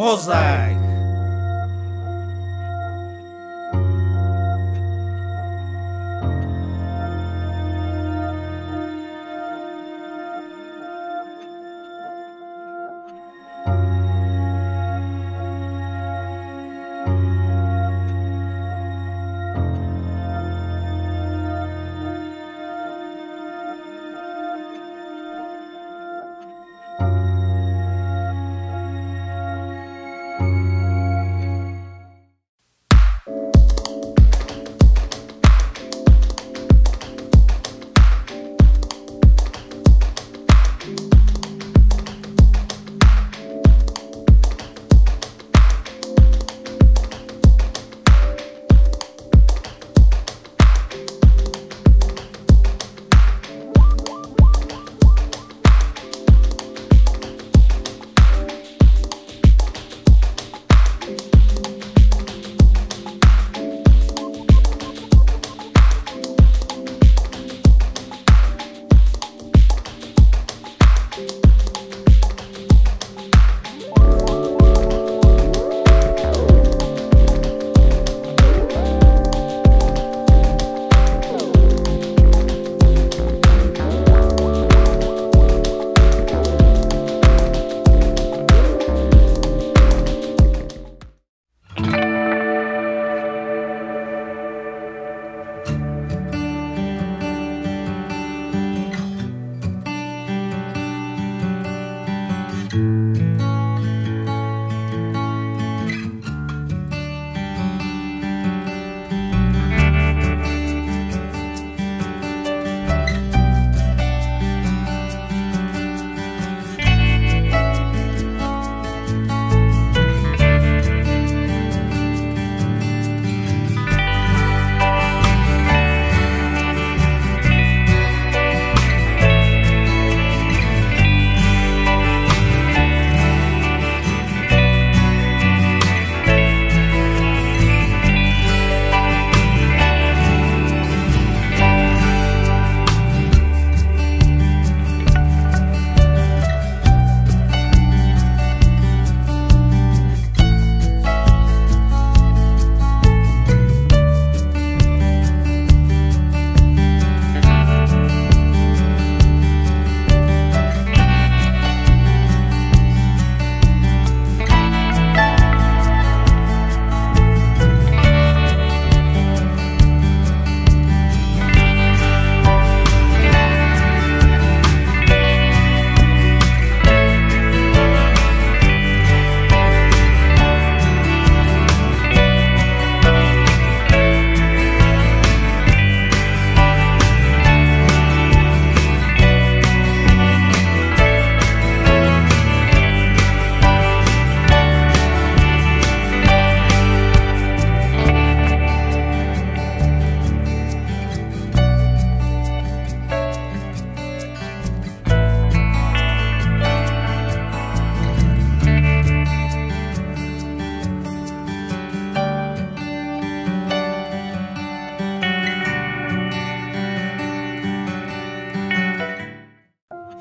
Mosaic.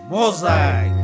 Mosaic.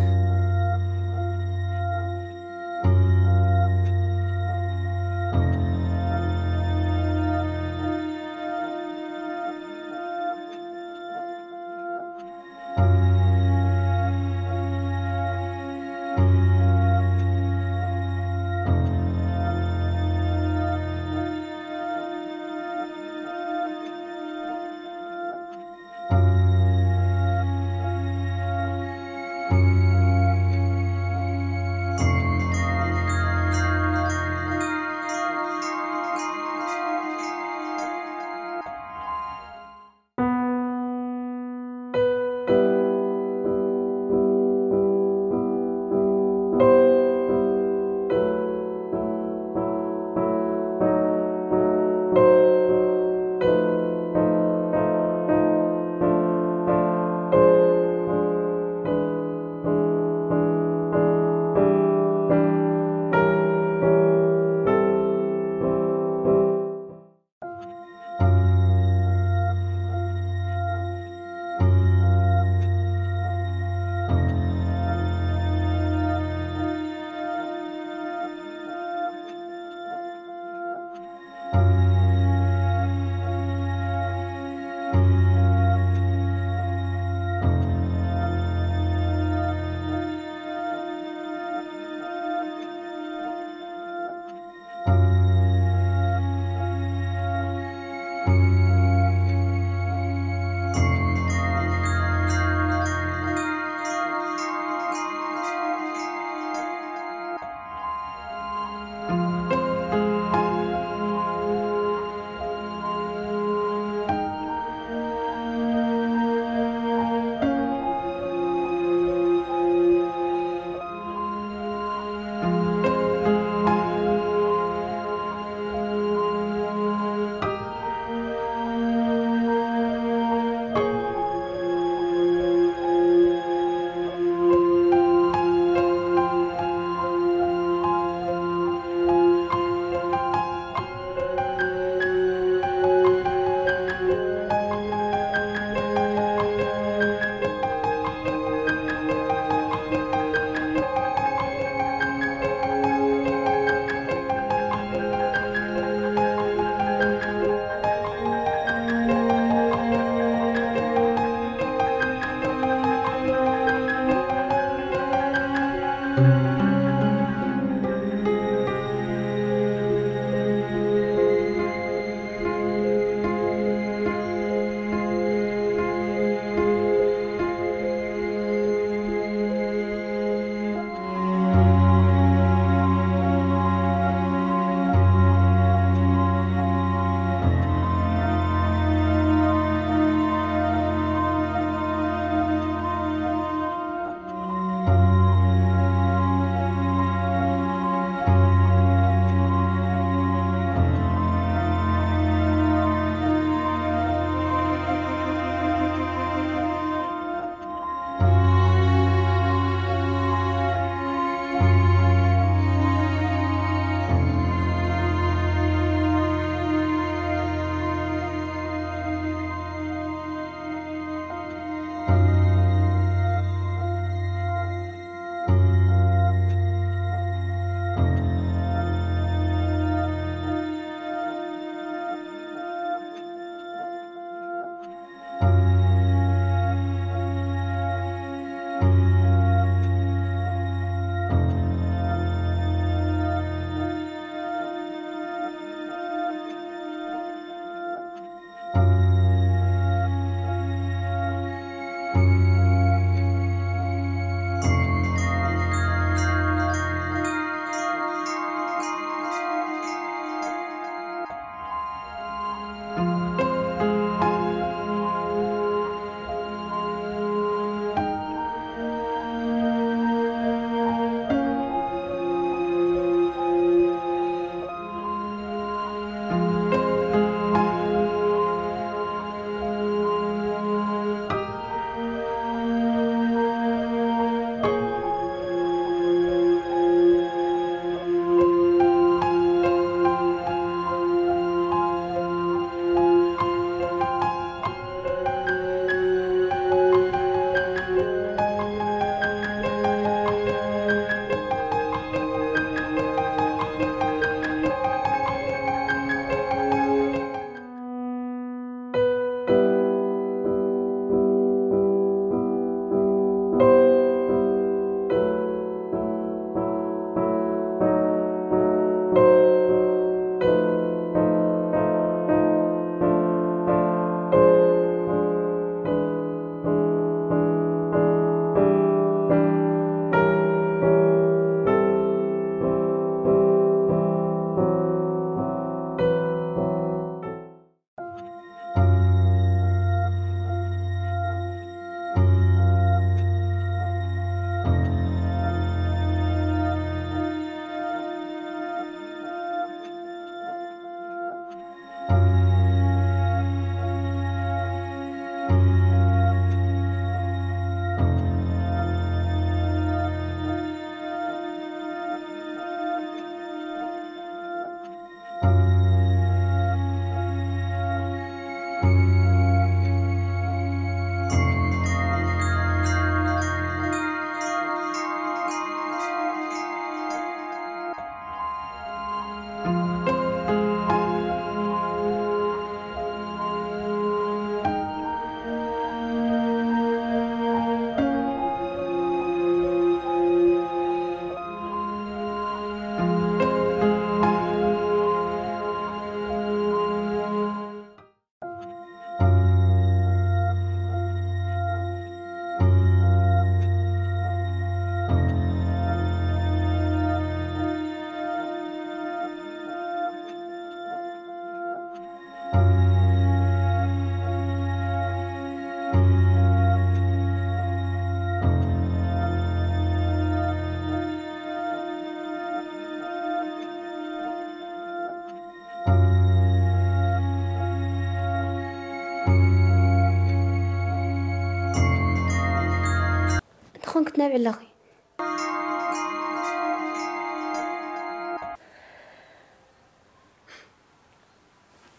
እንተኾን ክትነብዒ ኣለኺ።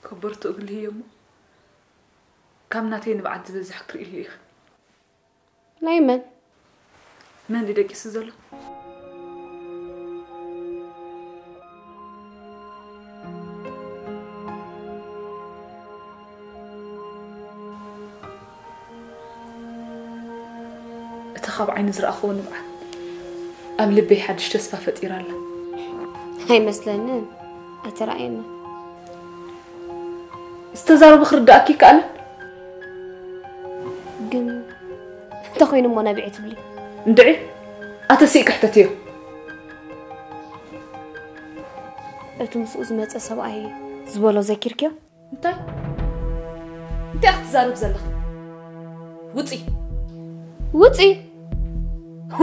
ከበርትኡ ግልህዮ እሞ ካብ ናተይ ንብዓት ዝበዝሕ ክትርእይሉ ኢኺ። ናይ መን? መን ድዩ ደቂሱ ዘሎ? እቲ ካብ ዓይኒ ዝረኣኽዎ ንብዓት ኣብ ልበይ ሓድሽ ተስፋ ፈጢራ ኣላ። ኣይመስለንን። ኣይተራእየንን። ዝተዛረቡ ክርዳእኪ ይከኣልን። ግን እንተኾይኑ እሞ ነብዒ ትብሊ? እንድዒ፣ ኣተሲእኪ ሕተትዮ። እቲ ምስኡ ዝመጸ ሰብኣይ ዝበሎ ዘኪርክዮ? እንታይ? እንታይ ክትዛረብ ዘለኺ? ውጺ። ውጺ?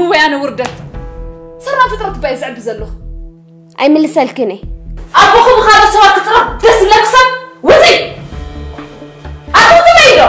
ወይ ኣነ ውርደት። ሰራም ፍጥረት ባይ ዘዕቢ ዘለኹ። ኣይምልሰልክን እየ። ኣቦኹም ብኻልኦት ሰባት ክጽረፍ ደስ ዝብለኪ ሰብ ውጺ። ኣትውቲ በይ ዶ?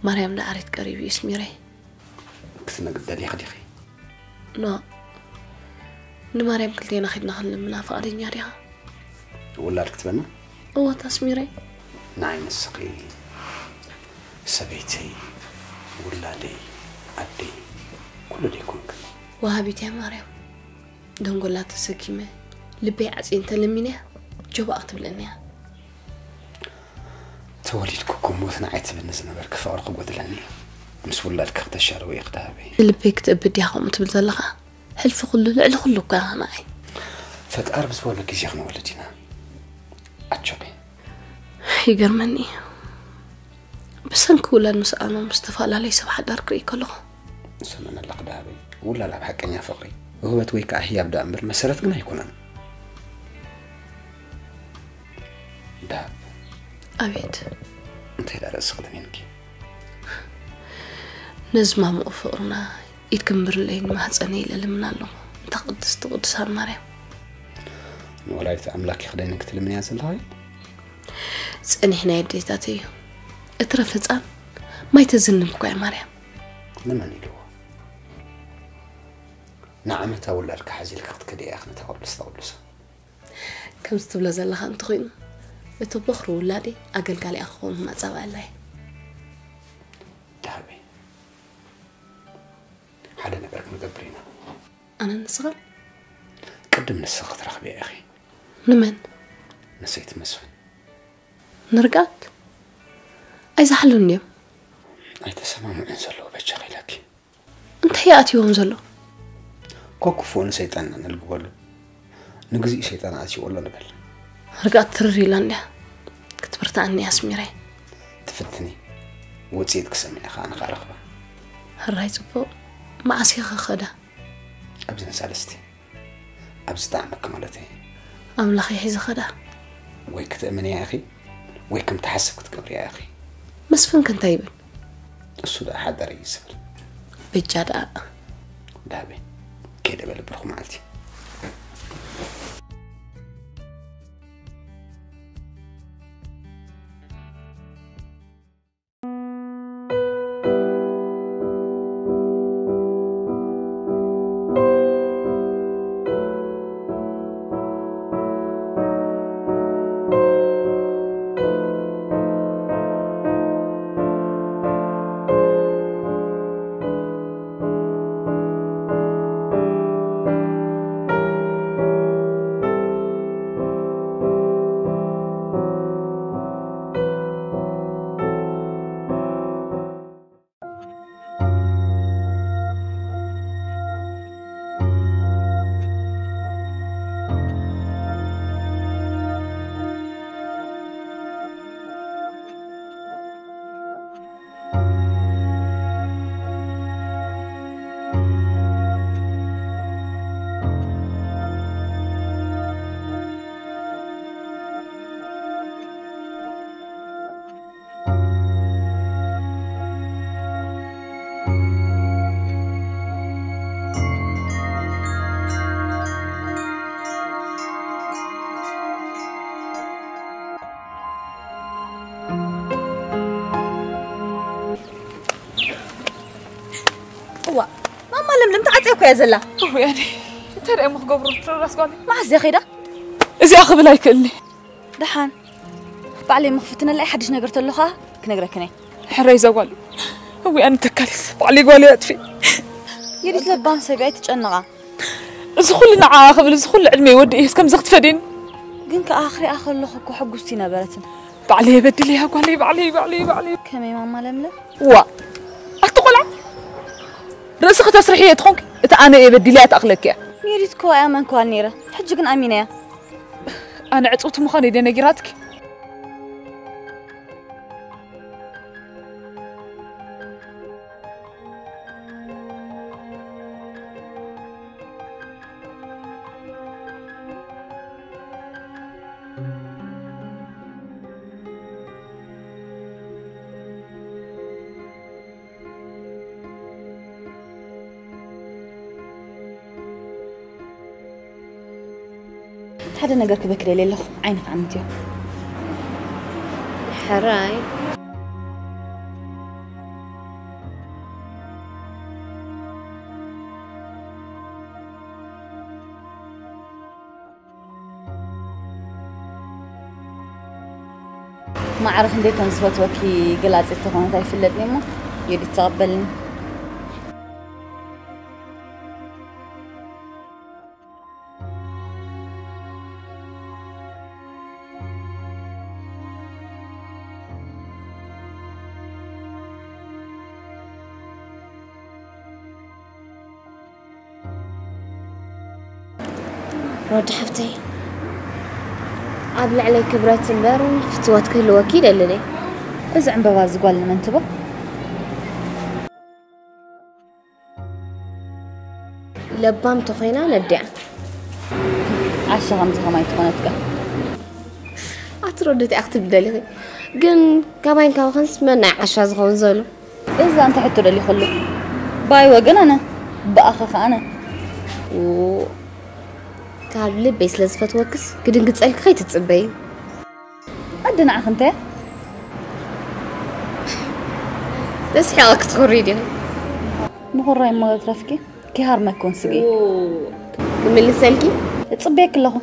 ማርያም ዳዕሪት ቀሪቡ እዩ ኣስሚረይ። ክትነግሪ ደሊኺ ዲኺ? ኖ፣ ንማርያም ክልቴና ኺድና ክንልምና ፍቓደኛ ዲኻ? ውላድ ክትበና? እወ ኣስሚረይ። ንዓይ ንስኺ ሰበይተይ፣ ውላደይ፣ ኣደይ፣ ኩሉ ደይኮንክን? ወሃቢት እያ ማርያም። ደንጎላ ተሰኪመ ልበይ ዓፅየ እንተለሚነያ ጆባኣ ክትብለኒ እያ። ተወሊድኩ እኮ ሞት ንዓይ ትብልኒ ዝነበርኪ ፍቕሪ ክጎድለኒ እዩ። ምስ ውላድኪ ክተሻርዊ ኢኺ ደሃበይ። ንልበይ ክትእብድ ዲኻ ከምኡ ትብል ዘለኻ? ሕልፊ ኩሉ ልዕሊ ኩሉ እኮ ኢኻ ንዓይ። ፈጣሪ ብዝበሎ ግዜ ክንወልድ ኢና። ኣጆኺ። ይገርመኒ እዩ። ብሰንኪ ውላድ ምስኣኖም ዝተፈላለዩ ሰብ ሓዳር ክርኢ ከለኹ። ሰመን ኣለኺ ደሃበይ። ውላድ ኣብ ሓቀኛ ፍቕሪ ውህበት ወይ ከዓ ህያብ ደኣ እምበር መሰረት ግን ኣይኮነን። ደሃብ። ኣቤት። እንታይ ደኣ ርእስኺ ደሚንኪ? ነዚ ማሙቕ ፍቕርና ኢድ ክንብርለይ ንማህፀነ ኢለ ልምን ኣለኹ። እንታ ቅድስቲ ቅዱሳን ማርያም። ንወላዲት ኣምላክ ክደይን ክትልምንያ ዘለኻ? ጸኒሕና የዴታት እዩ። እትረፍ ህፃን ማይ ተዝንብ እኳ እያ ማርያም። ንመን ኢልዎ? ንዓመታ ውላድካ ሓዚልካ ክትከዲ እያ ክነታ ቅዱስታ ቅዱሳ። ከምዚ ትብሎ ዘለኻ እንተኾይኑ፣ እቲ ቦኽሪ ውላደይ ኣገልጋሊኣ ክኸውን ማጻብኣላ እየ። ደሃበይ፣ ሓደ ነገር ክንገብር ኢና። ኣነ ንስኻ? ቅድም ንስኻ ክትረኽብያ ኢኺ። ንመን? ንሰይቲ መስፍን። ንርግኣት? ኣይዝሓሉን ድዮም? ኣይተሰማምዑን ዘለዉ በጃኺ ኢለኪ። እንታይ እዩ ኣትይዎም ዘሎ? ኮኩፍኡ ንሰይጣን ነልግበሉ። ንግዚኡ ሰይጣን ኣትይዎ ኣሎ ንበል። ርግኣት ትርር ኢላ እንድያ። ክትብርትዓኒ እያ ኣስሚረይ። ትፍትኒ። ውፅኢት ክሰምዕ ኢኻ ኣነ ከዓ ረኽባ። ሕራይ ፅቡቕ። መዓስ ኢኻ ኸዳ? ኣብዘን ሳልስቲ። ኣብ ዝጠዓመኪ ማለት እየ። ኣምላኽ ይሕዝኻ ደኣ። ወይ ክትእምንያ ኢኺ ወይ ከም ትሓስብ ክትገብርያ ኢኺ። መስፍን ከ እንታይ ይብል? እሱ ደኣ ሓዳር እዩ ዝብል። በጃ ደኣ። ዳቤ፣ ከይደ በል ብሩኽ መዓልቲ። እዋ፣ ማማ ለምለም ተዓፅያ እኮ እያ ዘላ። እውይ ኣደይ፣ እንታይ ደኣ እሞ ክገብሮ? ትረራስ ጓለይ። መዓስ እዚኣ ከይዳ? እዚኣ ክብል ኣይክእልኒ። ደሓን። ባዕለይ እሞ ክፍትነላ እየ፣ ሓድሽ ነገር ተሎ ኸዓ ክነግረክን እየ። ሕራይ እዛ ጓል። እውይ ኣነ ተካሊስ፣ ባዕለይ ጓለይ ኣጥፊእ። የዲት ለባም ሰብ እያ፣ ኣይትጨነቓ። እዚ ኩሉ ንዓኣ ክብል፣ እዚ ኩሉ ዕድመይ ወዲኤስ ከምዚ ክትፈድየኒ? ግን ከኣ ክሪኣ ከለኹ እኮ ሕጉስቲ ነበረትን። ባዕለይ እየ በዲለያ ጓለይ፣ ባዕለይ፣ ባዕለይ፣ ባዕለይ። ከመይ ማማ ለምለም? ዋ፣ ኣቲ ቆልዓ፣ ርእስኺ ተስርሕዮ ተኾንኪ፣ እቲ ኣነ እየ በዲለያ ትኣኽለኪ እያ። ሜሪት እኮ ኣይኣመንክዋን ነይረ፣ ሕጂ ግን ኣሚነያ። ኣነ ዕጽውቲ ምዃነይ ድየ ነጊራትኪ? ሓደ ነገር ክበክለለ ኣለኹ፣ ዓይኒ ክዓምት እዮ። ሕራይ። ማዕረ ክንደይ ከም ዝፈትወኪ ገላጺ ተኾነት ኣይፍለጥኒ እሞ ዮዲት ተቐበልኒ። ሮዲ ሓፍተይ፣ ኣብ ልዕለይ ክብረት እምበር ፍትወት ክህልወኪ ይደልን እየ። እዚ ዕምበባ እዚ ጓል ንመን ትቦ? ለባም ተኾይና ነዲኣ። ዓሻ ከምዚ ከማይ ትኾነትካ። ኣቲ ሮዲ፣ እንታይ ክትብሊ ደሊኺ? ግን ካባይን ካባኸንስ መን ናይ ዓሻ ዝኸውን ዘሎ? እዛ እንታይ ሕቶ ደሊኹሉ? ብኣይ ወገን ኣነ፣ ብኣኸ ኸኣ ኣነ። ው፣ ካብ ልበይ ስለ ዝፈትወክስ ክድንግጸልኪ ከይትጽበዪ። ኣደ ንዓኺ እንታይ? ተስሒቐ ክትኹሪ ዲኺ? ምኹራይ እሞ ትረፍኪ፣ ኪሃርመኪ እውን ስግኢ። ው፣ ክምልሰልኪ? እጽበየኪ ኣለኹ።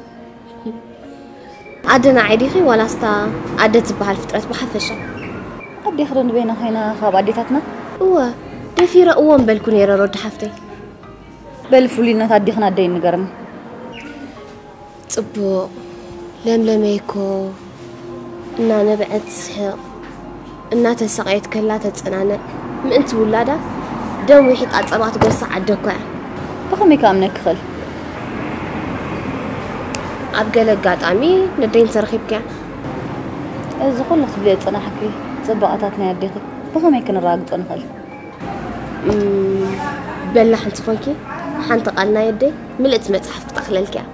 ኣደ ንዓይ ዲኺ ዋላስታ ኣደ ትበሃል ፍጥረት ብሓፈሻ? ኣዴኺ ዶ ንበይና ኮይና ካብ ኣዴታትና? እወ፣ ደፊረ እወ ምበልኩ ነይረ ሮዲ ሓፍተይ። በሊ ፍሉይነት ኣዴኽን ኣደይን ንገርኒ። ጽቡቕ። ለምለመይ እኮ እናነበዐት ትስሕቕ፣ እናተሳቐየት ከላ ተጸናንዕ፣ ምእንቲ ውላዳ ደም ውሒጣ ጸባ ትጎስዕ ኣደ እኮ እያ። ብኸመይ ክኣምነኪ ክኽእል? ኣብ ገለ ኣጋጣሚ ነደይ እንተረኺብክያ። እዚ ኩሉ ክትብልዮ ዝጸናሕኪ ጽባቐታት ናይ ኣዴኺ ብኸመይ ክነረጋግጾ ንኽእል? እም፣ በላሕ እንተኾንኪ፣ ሓንቲ ቃል ናይ ኣደይ ምልእቲ መጽሓፍ ክትኣኽለልኪ እያ።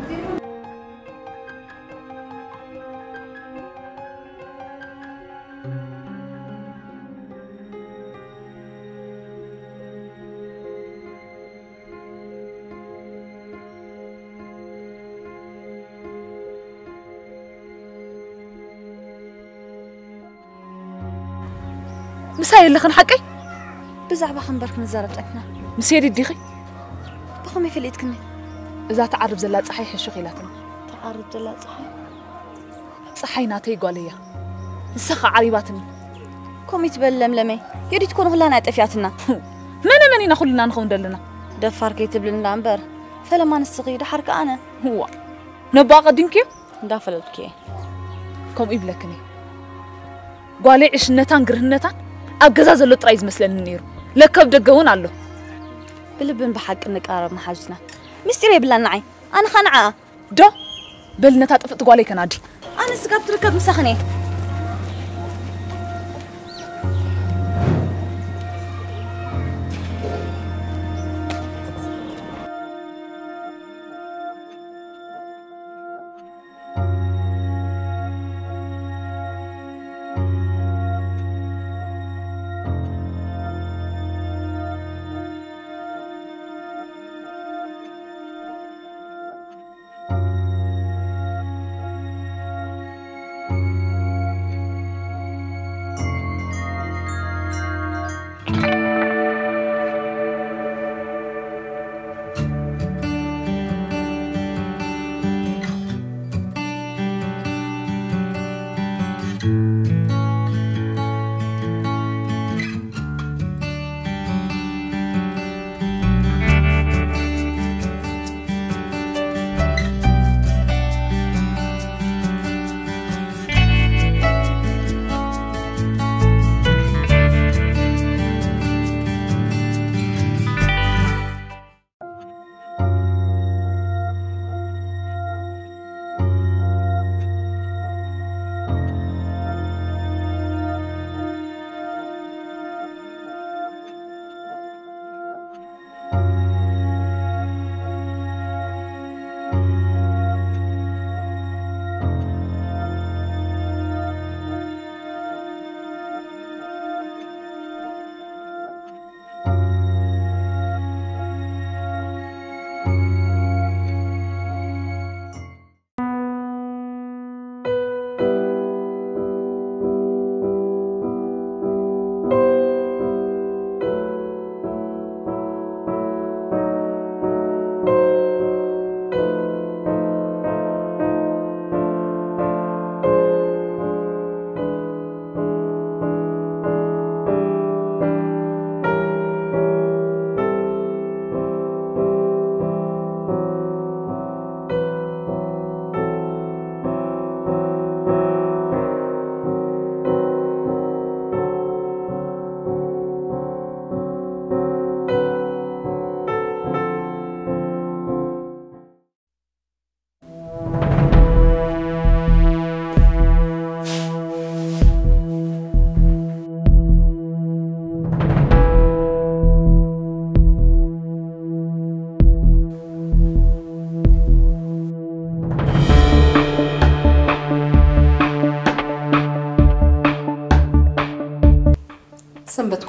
ምሳይ የለኽን ሓቀይ? ብዛዕባ ከንበር ክንዛረብ ጸኒሕና። ምስ የዲት ዲኺ? ብኸመይ ፈሊጥክኒ? እዛ ትዓርብ ዘላ ጸሓይ ሕሹኽ ኢላትኒ። ትዓርብ ዘላ ጸሓይ? ጸሓይ ናተይ ጓል እያ። ንሳ ኸዓ ዓሪባትኒ። ከምኡ ትበል ለምለመይ። የዲት ኮነ ኩላና ጠፊኣትና። መነ መን ኢና ኩልና ንኸውን ደለና? ደፋር ከይትብል እንዳ እምበር። ፈለማ ንስኺ፣ ደሓር ከኣ ኣነ። እዋ። ነቦኣ ቀዲምክዮ? እንዳፈለጥኩ እየ። ከምኡ ይብለክን እየ። ጓለይ ዕሽነታን ግርህነታን ኣብ ገዛ ዘሎ ጥራይ ዝመስለኒ ነይሩ። ለከ ኣብ ደገ እውን ኣሎ። ብልብን ብሓቅን ንቀራረብ መሓዙትና። ምስጢር የብላን ንዓይ። ኣነ ኸኣ ንዓኣ። ዶ? በል ነታ ጥፍእቲ ጓለይ ከናዲ። ኣነ ስጋብ ትርከብ ምሳኽን እየ።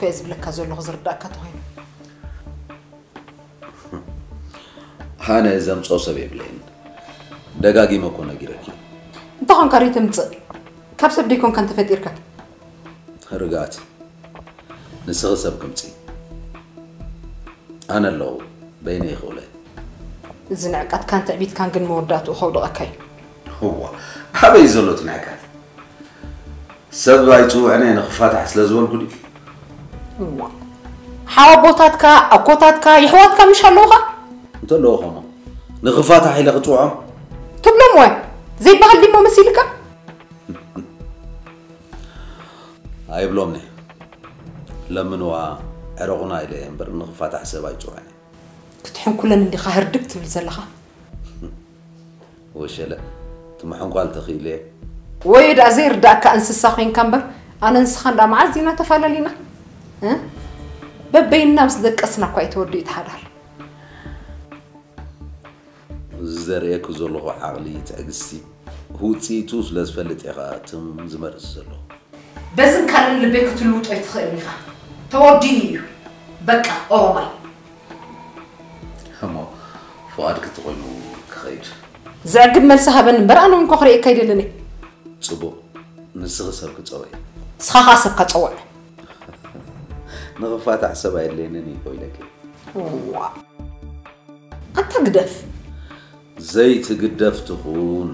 እየ ዝብለካ ዘለኹ ዝርዳእካ ተኾይኑ። ኣነ ዘምጾ ሰብ የብለይን። ደጋጊመ እኮ ነጊረኪ። እንታይ ኾንካ ደይ ተምጽእ? ካብ ሰብ ደይኮንካ እንተፈጢርካ። ርግኣት፣ ንስኺ ሰብ ክምጺ። ኣነ ኣለኹ፣ በይነ ይኽእለ። እዚ ንዕቀትካን ትዕቢትካን ግን መወዳእትኡ ከውድቐካ እዩ። እዋ፣ ኣበይ ዘሎ እቲ ንዕቀት? ሰብ ኣይጽውዕን እየ ንኽፋታሕ ስለ ዝበልኩ ድዩ? እዋ፣ ሓወቦታትካ፣ ኣኮታትካ፣ የሕዋትካ ምሽ ኣለውኻ? እንተለዎ ኸሞ፣ ንኽፋታሕ ኢለ ክጽውዖም? ትብሎም ወይ? ዘይበሃል ድሞ መሲልካ? ኣይብሎምኒ። ለምንዋ ዕረቑና ኢለ እየ እምበር ንኽፋታሕ ሰብ ኣይጽውዕን እየ። ክትሕንኩለን እንዲኻ ህርድግ ትብል ዘለኻ። ወሸለ፣ እቲ ምሕንኳል ተኽኢለ እየ። ወይ ደኣ ዘይርዳእካ እንስሳ ኮይንካ እምበር፣ ኣነ ንስኻ እንዳ መዓዝ ኢና ተፈላለና? እ? በበይንና ምስ ደቀስና እኳ እዩ ተወዲኡ እቲ ሓዳር። እዚ ዘርእየኪ ዘለኹ ዓቕሊ፣ ትዕግስቲ፣ ውጽኢቱ ስለ ዝፈልጥ እየ ኸኣ ትም ዝመርጽ ዘለኹ። በዝን ካልእን ልበይ ክትልውጦ ኣይትኽእልን ኢኻ። ተወዲኡ እዩ። በቃ፣ ኦሮማይ። እሞ ፍቓድኪ እንተኾይኑ ክኸይድ። ዘዕግብ መልሲ ሃበኒ እምበር፣ ኣነ እውን እኮ ክርእየካ ኣይደልን እየ። ጽቡቕ፣ ንስኺ ሰብኪ ጸውዒ። ንስኻ ኸኣ ሰብካ ጸውዕ። ንኽፋታሕ ሰብ ኣየድልየንን እዩ እኮ ኢለኪ። እዋ። ኣንታ ግደፍ። ዘይትግደፍ ትኹን።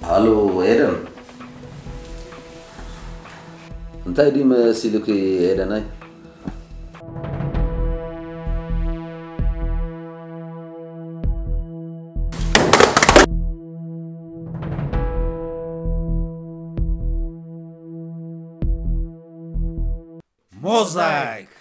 ሃሎ ኤደን፣ እንታይ ድዩ መሲሉኪ ኤደናይ? ሞዛይክ።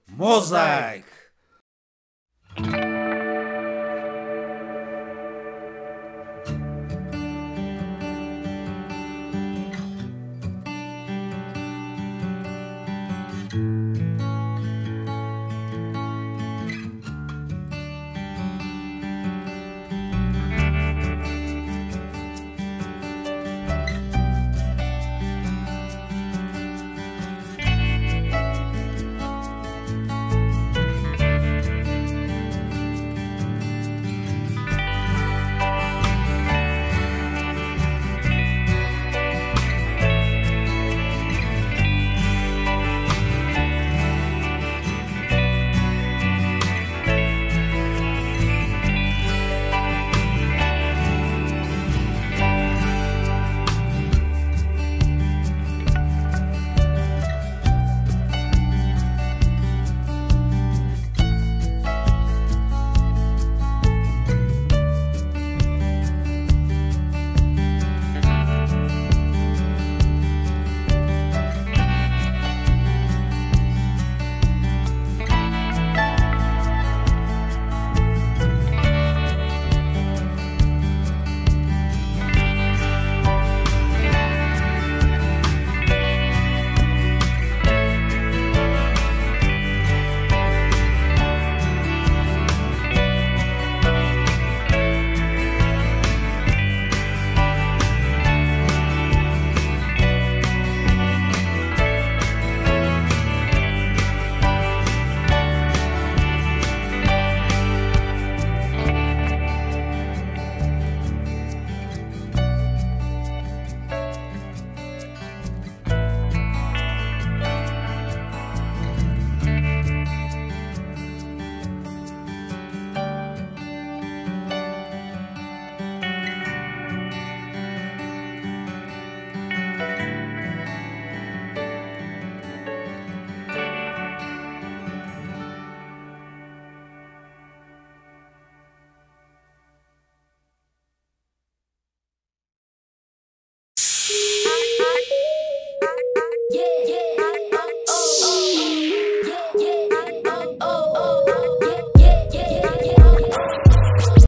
ሞዛይክ።